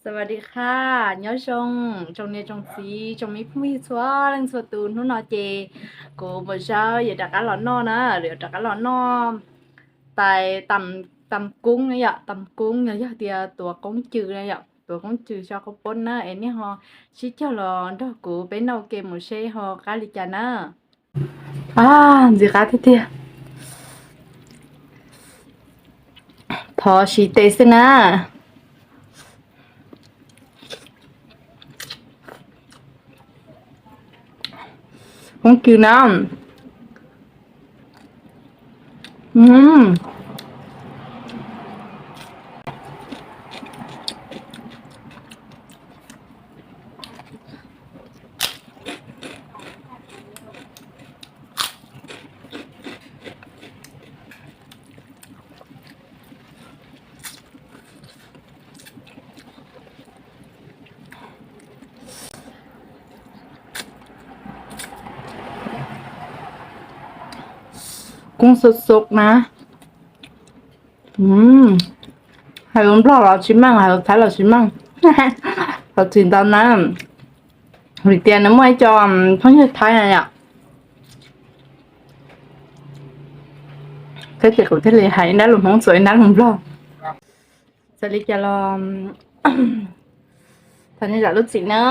สวัสดีค่ะ, nyob zoo tsoom niam tsoom txiv tsoom me phooj ywg txhua leej txhua tus. Hnub no ces kuv Npawg Zawb yuav rov qab los noj na, yuav rov qab los noj tais tam koob na yom, tam koob no yog tias tuav koob cws na yom, tuav koob cws tso kua pob na, es nej ho sib caug los nrog kuv peb noj ua ke mus seb ho qab li cas na. Ntxim qab tiag tiag. Thov siv tes xwb na. Koob cws na. Koob xub xub na. Hais lus Nplog los tsis meej, hais lus Thaib los tsis meej. Thov txim ntau na, vim tias nws muaj ib co phooj ywg Thaib na yom. Thiab ces kuv thiaj li hais ib nrab lus Hmoob txuas ib nrab lus Nplog. Txawm li cas los thov nej zam lub txim na.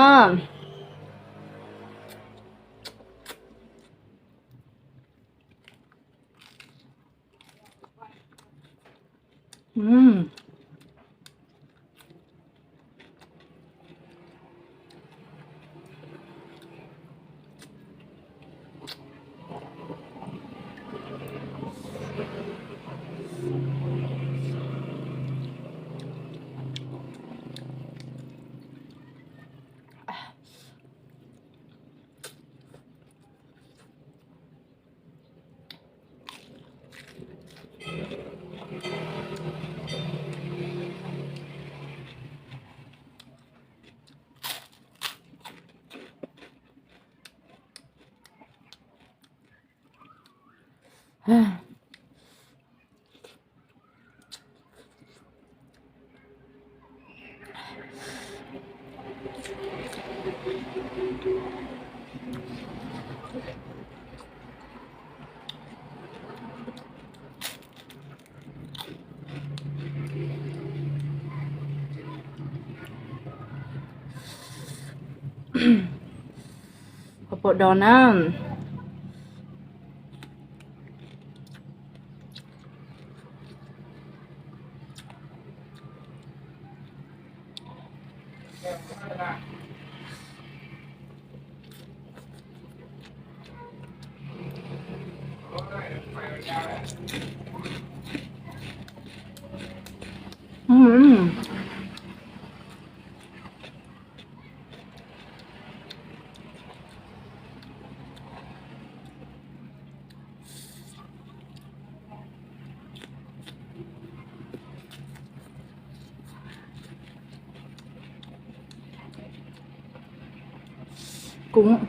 Qhov pom dos na. Koob.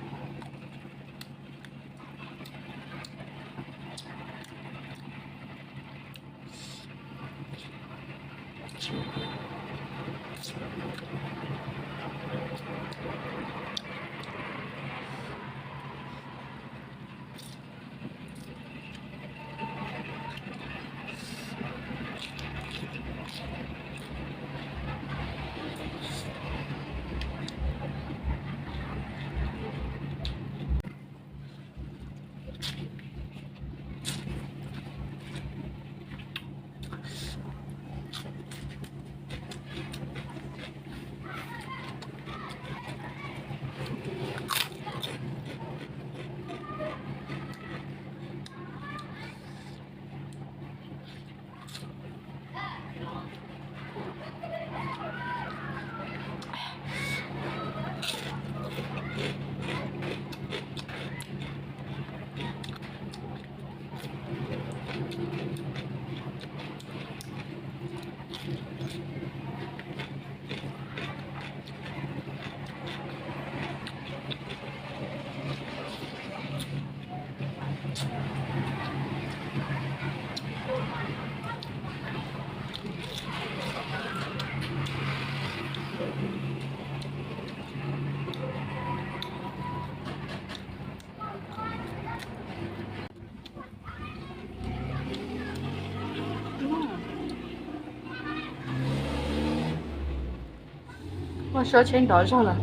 Muaj suab tsheb nrov zog lawm.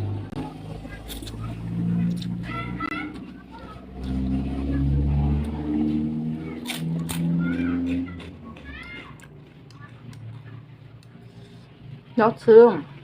Nrov txhwv.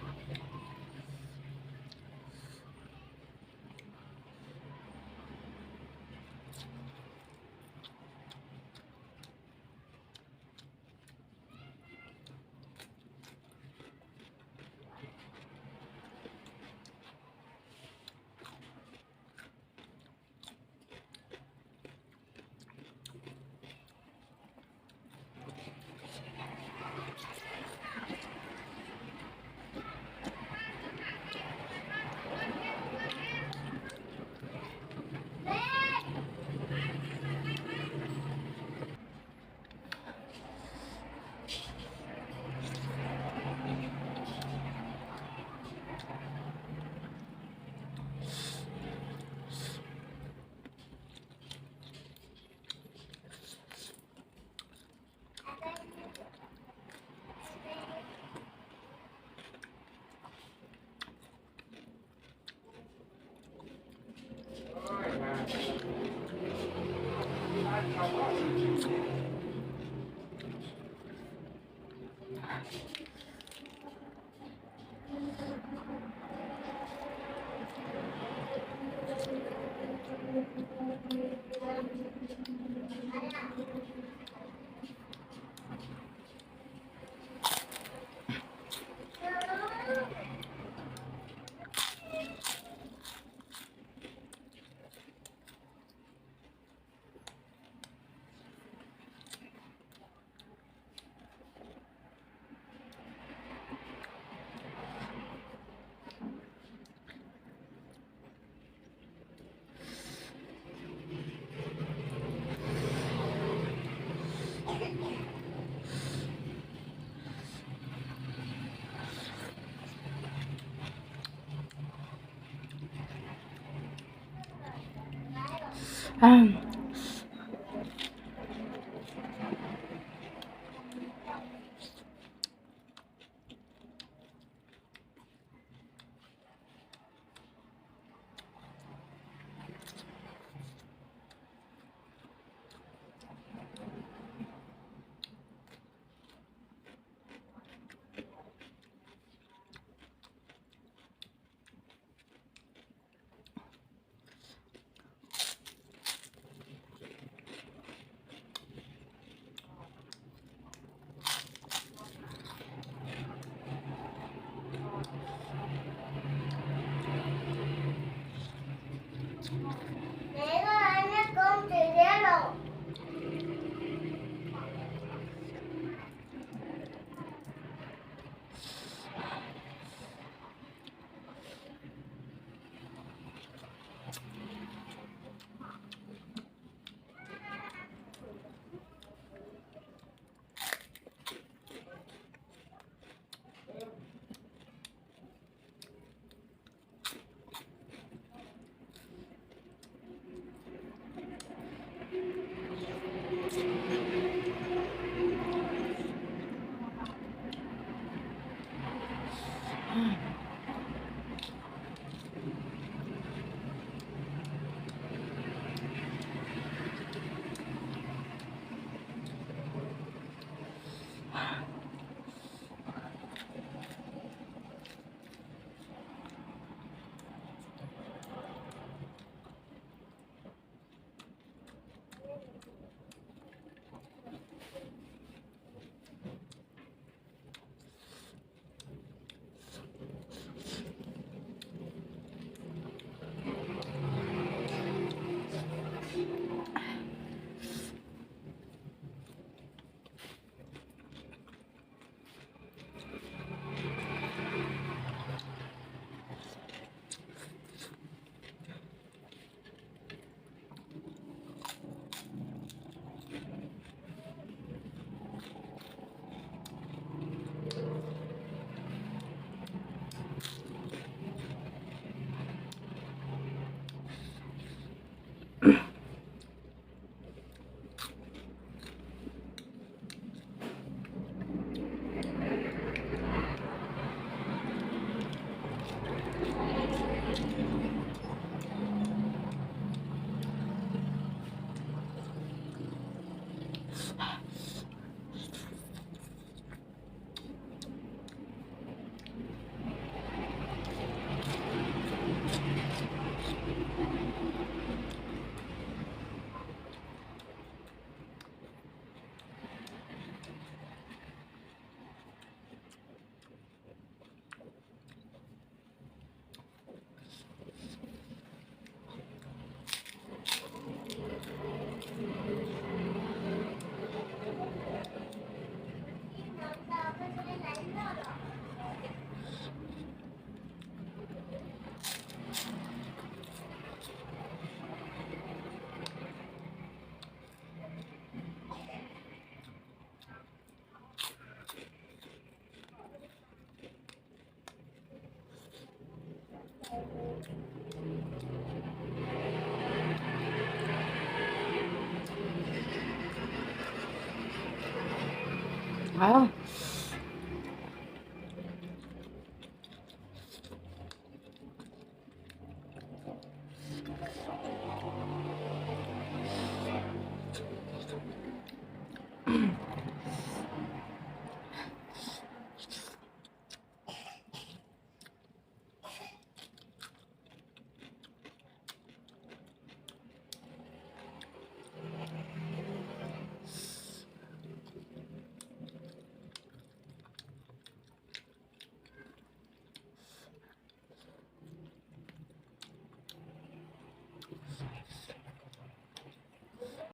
Aw,